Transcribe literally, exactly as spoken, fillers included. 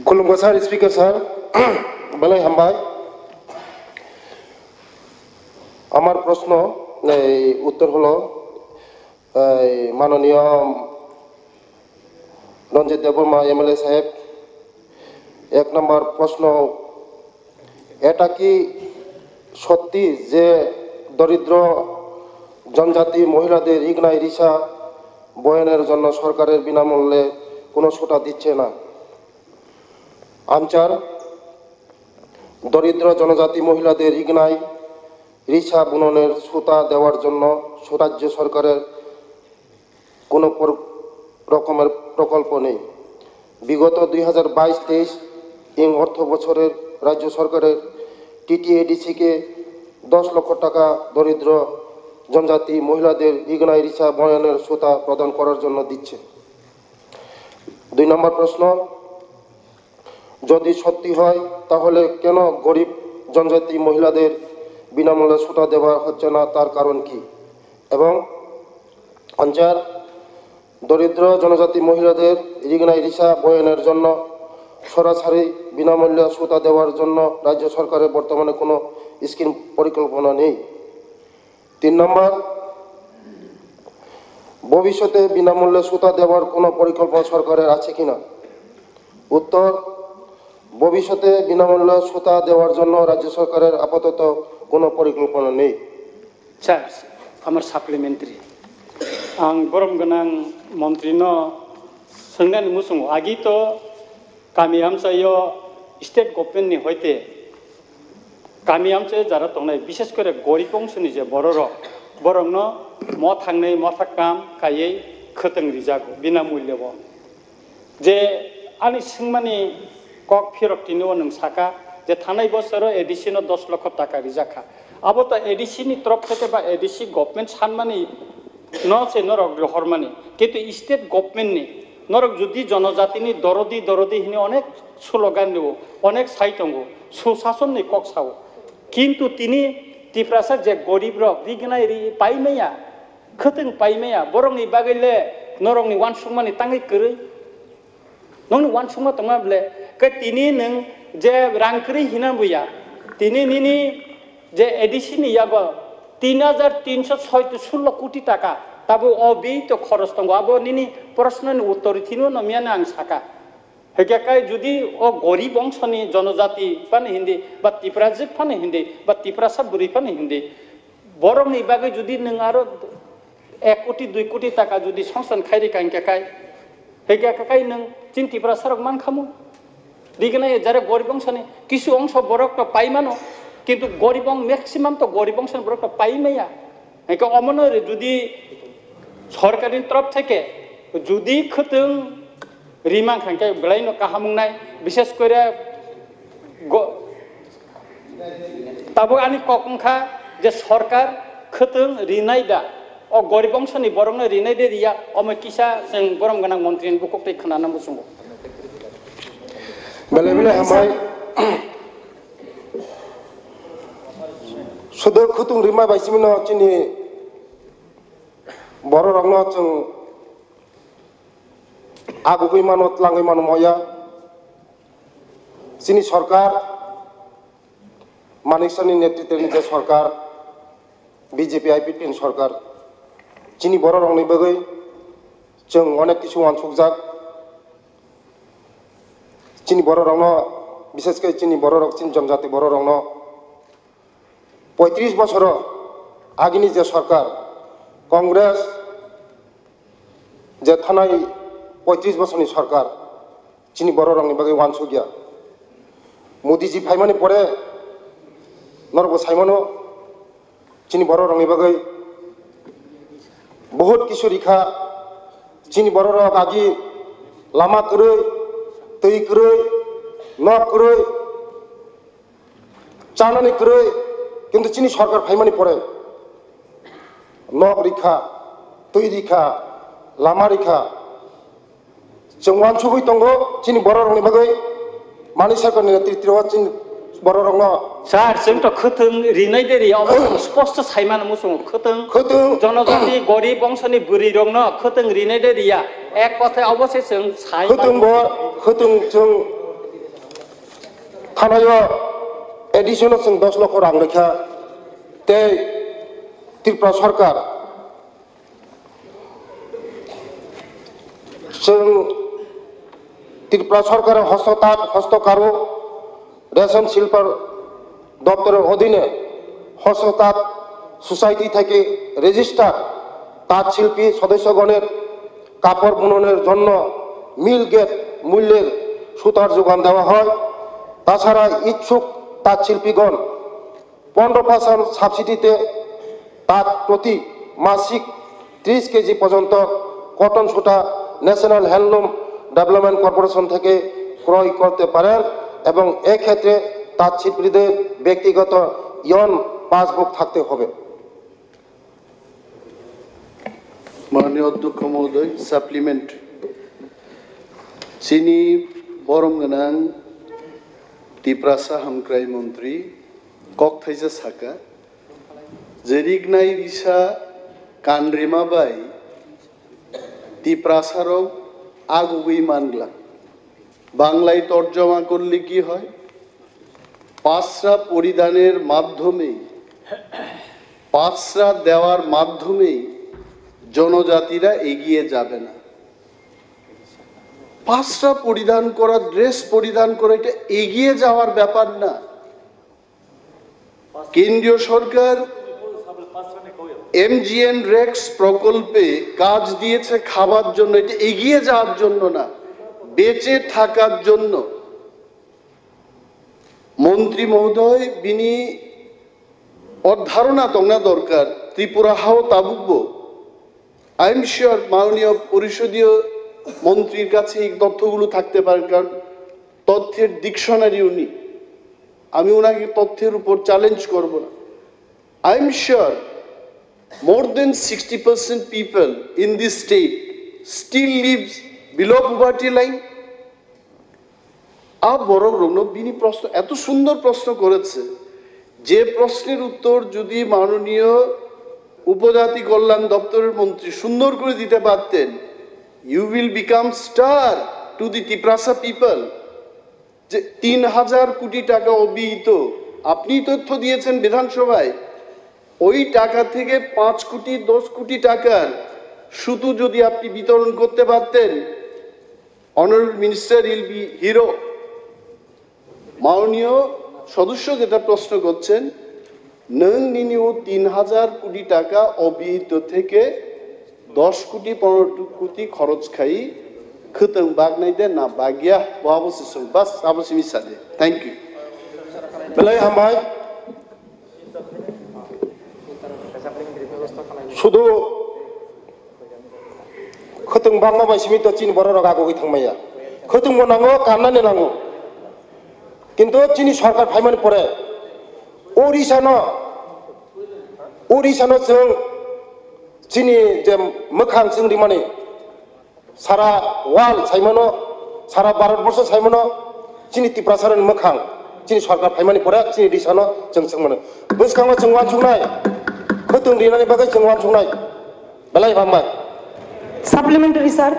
Khulumgo sir, speaker sir, belai hambai. Amar proshno, ei, uttor holo, ei, manoniyo Ranjit Debbarma M L A saheb, ek number proshno, eta ki সত্যি যে দরিদ্র জনজাতি মহিলাদের রিগনাই রিসা বয়নের জন্য সরকারের বিনামূল্যে কোনো সুতা দিচ্ছে না? আনসার, দরিদ্র জনজাতি মহিলাদের রিগনাই রিসা বুননের সুতা দেওয়ার জন্য রাজ্য সরকারের কোনো পর-, রকমের প্রকল্প নেই। বিগত দুই হাজার বাইশ তেইশ ইং অর্থ বছরের রাজ্য সরকারের টিটিএডিসিকে দশ লক্ষ টাকা দরিদ্র জনজাতি মহিলাদের রিগনাই রিসা বয়নের সুতা প্রদান করার জন্য দিচ্ছে। দুই নম্বর প্রশ্ন, যদি সত্যি হয়, তাহলে কেন গরিব জনজাতি মহিলাদের বিনামূল্যে সুতা দেওয়া হচ্ছে না, তার কারণ কি? এবং আনসার, দরিদ্র জনজাতি মহিলাদের রিগনাই রিসা বয়নের জন্য সরাসরি বিনামূল্যে সুতা দেওয়ার জন্য রাজ্য সরকারের বর্তমানে কোনো স্কিম পরিকল্পনা নেই। তিন নম্বর, ভবিষ্যতে বিনামূল্যে সুতা দেওয়ার কোনো পরিকল্পনা সরকারের আছে কিনা? উত্তর, ভবিষ্যতে বিনামূল্যে সুতা দেওয়ার জন্য রাজ্য সরকারের আপাতত কোনো পরিকল্পনা নেই। Sir, amar supplementary. Ang borom gwnang montri no swngnani muchungo, agi to kami amchaio state government ni hoite kami amchaio jara tongnai, bishes kore gorib ongsoni je bororok, borokno mo thangnai motha kam kaiwi khwtwng rijago binamulya bo. Je ani swngmani kok phirok tini o nwng saka je thanai bosoro A D C no dos lokho taka rijak kha. Abo to A D C ni torop theke ba A D C government sanmani no se norok rohormani. Kintu state government ni norok jodi jonojatini dorodi dorodi hini onek slogan rio, onek sai tongo, susasonni kok sao. Kintu tini Tiprasa je gorib rok rignai ri pai maya, khwtwng pai maya, borokni bagwi le norokni uansukmani tangwi kwrwi. Nokni uansukma tongma ble, khe tini nwng je rang kwrwi hina buya, tini nini je A D C ni yago tin hajar tinso soi sullo koti taka, tabo o biyai to khoros tongo, abo nini proshno ni uttor thino no miyano ang saka. Hwnkhe kai jodi o gorib ongsoni jonojati phano hindi, ba Tiprajwk phano hindi, ba Tiprasa bwrwi phano hindi, borokni bagwi jodi nwng aro ek koti, dui koti taka jodi songsan khairi ka hingke kai, hingke kai nwng chini Tiprasa rok mankhamu. Digna ye jare gorib ongsoni kisu ongso borok to pai mano, kintu gorib ong maximum to gorib ongsoni borok to pai maya. Hingke omono re jodi sorkar ni torop theke jodi khwtwng rimang kha hingke belai no kaham wngnai, bishes kore go-, Tabuk ani kok wngkha je sorkar khwtwng rinai da, o gorib ongsoni borokno rinai de riya, omo kisa chwng borom gwnang montri ni bukhuk twi khwnana muchungo. Belai belai hambai. Sudu khwtwng rima bai simi no chini borok rokno chwng agugwi mano, tlangwi mano moya. Chini sorkar Manik Sani netritwni je sorkar, B J P I P T ni sorkar, chini borok rokni bagwi chwng onek kisu uansukjak. Chini borok rokno, bishes khe chini borok rok, chini jonjati borok rokno poitris bosoro agini je sorkar, Congress je thanai poitris bosorni sorkar, chini borok rokni bagwi uansukya. Modi ji phaimani pore norokbo saimano, chini borok rokni bagwi bahut kisu rikha. Chini borok rok agi lama kwrwi, twi kwrwi, nok kwrwi, chanani kwrwi, kintu chini sorkar phaimani pore nok rikha, twi rikha, lama rikha. Chwng uansugwi tongo chini borok rokni bagwi, mani sorkarni netrito chini borok rokno. Sir, chwng to khwtwng rinai de riya, obo chwng sposto saimano muchungo, khwtwng, khwtwng jonojati gorib bongsoni bwrwi rokno khwtwng rinai de riya, ek kotha obo se chwng sai khwtwng bo, khwtwng chwng Thanaio additional chwng dos lokho rang rwkha, tei Tripura Sarkar chwng Tripura Sarkar Hosto Tat, Hosto Karo, Reson Silpar Doptoror odhine Hosto Tat Society theke register tat shilpi sodossogone kapor bunoner jonno mil gate mulyer sutar jogan dewa hoy. Tachara ichchuk tat shilpigon পনেরো percent subsidy-তে তাঁত প্রতি মাসিক ত্রিশ কেজি পর্যন্ত কটন সুতা national handloom development corporation থেকে ক্রয় করতে পারেন এবং এক্ষেত্রে তাঁত শিল্পীদের ব্যক্তিগত ইয়ন পাসবুক থাকতে হবে। মাননীয় অধ্যক্ষ মহোদয়, supplement. Chini borom gwnang Tiprasa hamkrai montri kok thaisa saka, je rignai risa kanrima bai Tiprasarok agugwi mangla. বাংলায় তর্জমা করলে কি হয়? পাঁচরা পরিধানের মাধ্যমে, পাঁচরা দেওয়ার মাধ্যমে জনজাতিরা এগিয়ে যাবে না। পাঁচরা পরিধান করা, ড্রেস পরিধান করা, এটা এগিয়ে যাওয়ার ব্যাপার না। কেন্দ্রীয় সরকার এমজিএনরেগা প্রকল্পে কাজ দিয়েছে খাবার জন্য, এটা এগিয়ে যাওয়ার জন্য না, বেঁচে থাকার জন্য। মন্ত্রী মহোদয়, bini o dharona tongna dorkar, Tripura hao tabukbo। I am sure মাননীয় পরিষদীয় মন্ত্রীর কাছে এই তথ্যগুলো থাকতে পারে, কারণ তথ্যের ডিকশনারি উনি। আমি ওনাকে তথ্যের উপর চ্যালেঞ্জ করব না। I am sure more than sixty percent people in this state still lives below poverty line. আ বড় রৌনক bini প্রশ্ন, এত সুন্দর প্রশ্ন করেছে, যে প্রশ্নের উত্তর যদি মাননীয় উপজাতি কল্যাণ দপ্তরের মন্ত্রী সুন্দর করে দিতে পারতেন, you will become star to the Tiprasa people। যে তিন হাজার কোটি টাকা অব্যয়িত, আপনি তথ্য দিয়েছেন বিধানসভায়, ওই টাকা থেকে পাঁচ কোটি, দশ কোটি টাকার সুতো যদি আপনি বিতরণ করতে পারতেন, Honorable Minister will be hero। মাননীয় সদস্য যেটা প্রশ্ন করছেন, নং নিনিও তিন হাজার কোটি টাকা অব্যয়িত থেকে দশ কোটি পনেরো কোটি খরচ খাই, khwtwng bagnai de na bagya, bo abo se sung, bas abo simi sade। Thank you। Belai hambai. Sudu khwtwng bagma bai simi to chini borok rok agugwi thangmaya. Khwtwng bo nango, kannani nango. Kintu chini sorkar phaimani pore o risano, o risano chwng chini je mwkhang chwng rimani sara world saimano, sara Bharat borsho saimano, chini Tiprasarani mwkhang chini sorkar phaimani pore chini risano chwng chwngmano. Bwskango chwng uansuknai, khwtwng rinani bagwi chwng uansuknai. Belai hambai. Supplementary, sir.